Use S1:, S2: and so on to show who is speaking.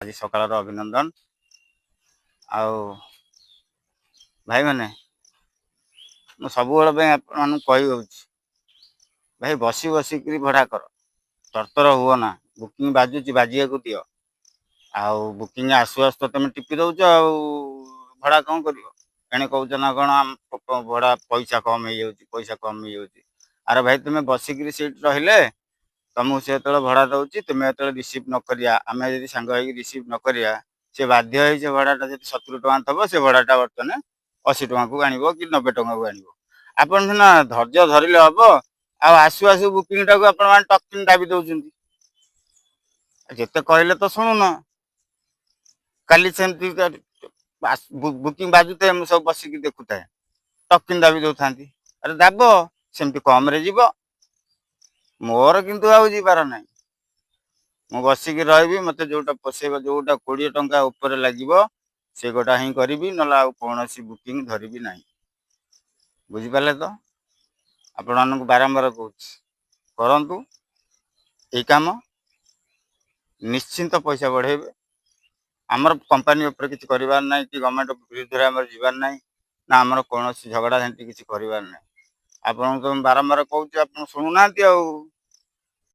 S1: ଆଜି ସକାଳର ଅଭିନନ୍ଦନ। ଆଉ ଭାଇମାନେ, ମୁଁ ସବୁବେଳ ପାଇଁ ଆପଣମାନଙ୍କୁ କହିହେଉଛି, ଭାଇ, ବସି ବସିକିରି ଭଡ଼ା କର, ତରତର ହୁଅ ନା। ବୁକିଂ ବାଜୁଛି, ବାଜିବାକୁ ଦିଅ। ଆଉ ବୁକିଂ ଆସୁ ଆସୁ ତ ତମେ ଟିପି ଦଉଛ, ଆଉ ଭଡ଼ା କ'ଣ କରିବ? ଏଣେ କହୁଛ ନା କ'ଣ ଭଡ଼ା ପଇସା କମ୍ ହେଇଯାଉଛି, ପଇସା କମ୍ ହେଇଯାଉଛି। ଆରେ ଭାଇ, ତୁମେ ବସିକିରି ସେଇଠି ରହିଲେ ତମକୁ ସେ ଯେତେବେଳେ ଭଡ଼ା ଦେଉଛି, ତୁମେ ଯେତେବେଳେ ରିସିଭ୍ ନ କରିବା, ଆମେ ଯଦି ସାଙ୍ଗ ହେଇକି ରିସିଭ୍ ନ କରିବା, ସେ ବାଧ୍ୟ ହେଇ ସେ ଭଡ଼ାଟା ଯଦି 70 ଟଙ୍କା ଥିବ, ସେ ଭଡ଼ାଟା ବର୍ତ୍ତମାନ 80 ଟଙ୍କାକୁ ଆଣିବ କି 90 ଟଙ୍କାକୁ ଆଣିବ। ଆପଣ ସିନା ଧୈର୍ଯ୍ୟ ଧରିଲେ ହବ। ଆଉ ଆସୁ ଆସୁ ବୁକିଂଟାକୁ ଆପଣମାନେ ଟକିନ୍ ଦାବି ଦେଉଛନ୍ତି। ଯେତେ କହିଲେ ତ ଶୁଣୁନ। କାଲି ସେମିତି ବୁକିଂ ବାଜୁଥାଏ, ମୁଁ ସବୁ ବସିକି ଦେଖୁଥାଏ, ଟକିନ୍ ଦାବି ଦେଉଥାନ୍ତି। ଆରେ ଦାବ, ସେମିତି କମରେ ଯିବ। ମୋର କିନ୍ତୁ ଆଉ ଯିବାର ନାହିଁ। ମୁଁ ବସିକି ରହିବି। ମୋତେ ଯୋଉଟା ପୋଷେଇବ, ଯୋଉଟା 20 ଟଙ୍କା ଉପରେ ଲାଗିବ, ସେ ଗୋଟା ହିଁ କରିବି, ନହେଲେ ଆଉ କୌଣସି ବୁକିଂ ଧରିବି ନାହିଁ। ବୁଝିପାରିଲେ ତ? ଆପଣମାନଙ୍କୁ ବାରମ୍ବାର କହୁଛି, କରନ୍ତୁ ଏଇ କାମ, ନିଶ୍ଚିନ୍ତ ପଇସା ବଢ଼େଇବେ। ଆମର କମ୍ପାନୀ ଉପରେ କିଛି କରିବାର ନାହିଁ କି ଗଭର୍ଣ୍ଣମେଣ୍ଟ ବିରୁଦ୍ଧରେ ଆମର ଯିବାର ନାହିଁ ନା ଆମର କୌଣସି ଝଗଡ଼ା ଝାଣ୍ଟି କିଛି କରିବାର ନାହିଁ। ଆପଣଙ୍କୁ ତ ମୁଁ ବାରମ୍ବାର କହୁଛି, ଆପଣ ଶୁଣୁନାହାନ୍ତି ଆଉ।